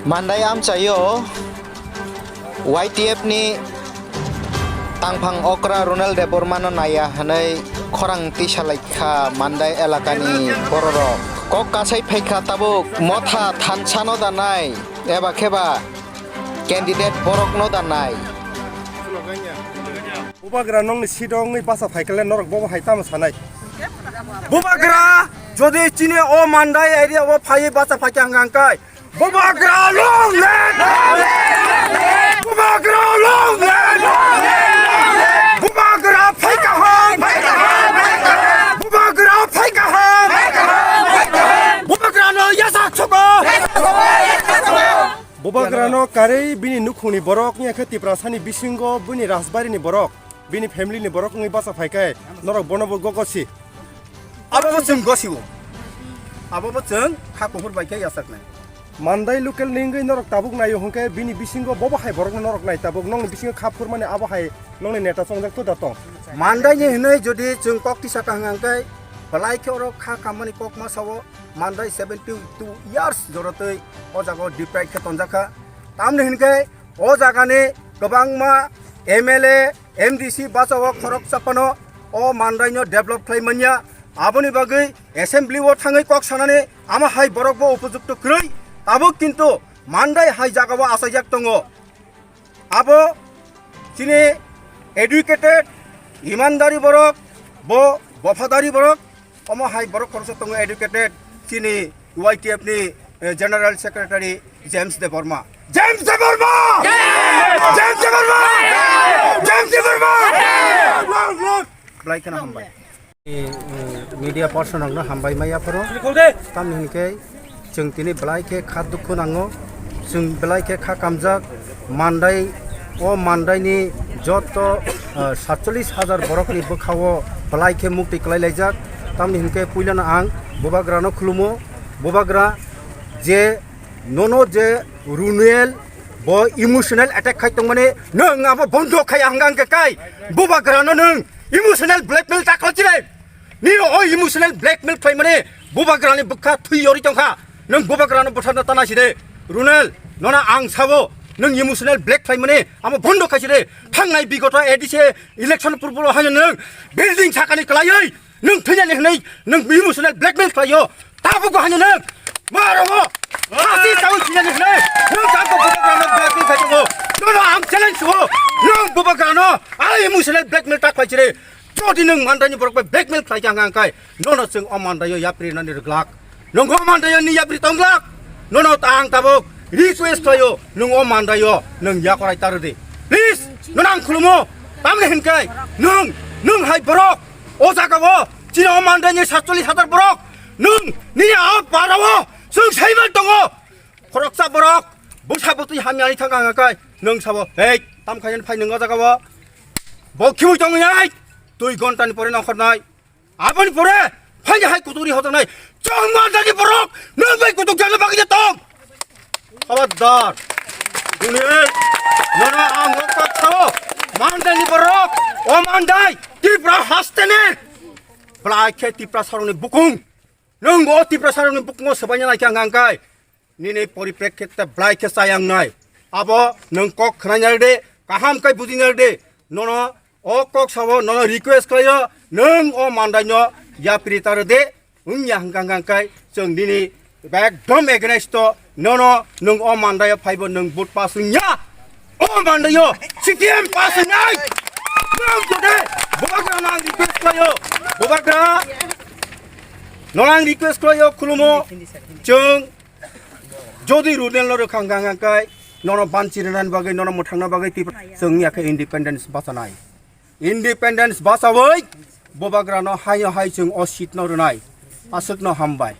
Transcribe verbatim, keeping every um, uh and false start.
Mandai amchaio Y T F ni tangphang okra Runel Debbarma no naiya hwnwi khorang tisa lai kha Mandai elakani bororok. Kok kasai phai kha tabuk motha thansa no da nai eba khe ba candidate borok no da nai. Bubagra nongni seat o wngwi bacha phai khe le norok bobo hai tamo sanai. Bubagra jodi chini o Mandai area o phaiwi bacha phai kha hwnka hwnkhe Bubagra long live! Bubagra long live! Bubagra phai kaham! Bubagra phai kaham! Bubagra no yasak chukgo! Bubagra no karwi bini nukhungni borok wngya khe Tiprasani bisingo bini rajbarini borok. Bini family ni borok wngwi bacha phai khe norok bono bo gogo si. Abo bo chwng gosio. Abo bo chwng kha kuphur bai khe yachaknai. Mandai local ni wngwi norok tabuk naio hwnkhe bini bisingo bobo hai borokno norok nai tabuk nongni bisingo kha phurmani abo hai nongni neta chongjak to da tong. Mandai ni hwnwi jodi chwng kok tisa kaham hwnkhe belai khe oro kha kammani kok ma sao Mandai seventy two years jorotwi o jaga o deprive khe tonjak kha. Tamni hwnkhe o jagani kwbangma M L A, M D C bachao khoroksa phano o Mandaino develop khlai manya. Aboni bagwi assembly o thangwi kok sanani ama hai borok bo upojukto kwrwi. Tabuk kintu Mandai hai jagao achaijak tongo. Abo chini educated, imandari borok, bo bophadari borok. Omo hai borok khoroksa tongo educated chini Y T F ni, eh, General Secretary James Debbarma. James Debbarma! James Debbarma! James Debbarma! Belai kheno hambai. Eh, media person rokno hambai maya phoro. Tamni hinkhe Chwng tini belai khe kha dukhu nango. Chwng belai khe kha kamjak. Mandai, o Mandaini joto, ah, satchollish hajar borokni bwkhao belai khe muktwi kwlai laijak. Tamni hinkhe puilano ang Bubagrano khulumo. Bubagra je nono je Runel bo emotional attack khai tongmani, nwng abo bondo khai ang hwnkhe kai Bubagrano nwng emotional blackmail ta khlai chire. Nini o emotional blackmail khlaimani Bubagrani bwkha thwi yori tongkha. Nwng Bubagrano bwtharna tana side. Runel, nono ang sabo, nwng emotional black khlaimani amo bondo khaiside. Thangnai bigoto A D C election purbo haino nwng building sakani kwlaiwi nwng thwinani hwnwi nwng emotional blackmail khlaio. Tabuk haino nwng marogo. Hasi sawi thwinani hwnwi nwng tangko Bubagrano blackmail khai tongo. Nono ang challenge suo. Nwng Bubagrano a emotional blackmail ta khlaiside. Jodi nwng Mandaini borok bai blackmail khlai kha hwnka hwnkhe, nono chwng o Mandaio yapri nani rwglak. Nwng o Mandaio ni yapri tong glak. Nono ta ang tabuk request khlaio, nwng o Mandaio nwng yakorai ta rwdi. Please, nono ang khulumo. Tamni hwnkhe nwng, nwng hai borok o jagao chini o Mandaini satchollish hajar borok nwng nini a parao chwng saiman tongo. Khoroksa borok bwsa bwtwi hamya wngwi thangkha hwnka hwnkhe nwng sabo, "Hei, tam khainani phai nwng o jagao?" Bo khiui tongwi nai, twi gontani pore nongkhornai. Aboni pore phaini hai kuturi hojaknai. Chwng Mandani borok nwng bai kutuk jakna bagwi tong. Khabardar. Duni nono ang rokta sao. Mandani borok, o Mandai, Tipra hasteni. Belai khe Tipra saroni bukung. Nwng o Tipra saroni bukungo swbaina naikha hwnka hwnkhe. Nini poriprekkhe belai khe chayang nai. Abo nwng kok khnaina rwdi, kaham khe bujina rwdi. Nono o kok sabo nono request khlaio, nwng o Mandaino yapri ta rwdi. Wngya hwnka hwnka khe chwng nini ekdom against o nono nwng o Mandaio phaibo nwng vote pass wngya. O Mandaio C P M pass wngnai. Nwng jode Bubagrano ang request khlaio. Bubagra, nono ang request khlaio khulumo. Chwng Jodi Runel no rwkha hwnka hwnka khe nono banchi rwnani bagwi, nono mwthangna bagwi Tipra chwng ya khe independence bachanai. Independence bachawi Bubagrano haino hai chwng o seat no rwnai. Aswkno hambai.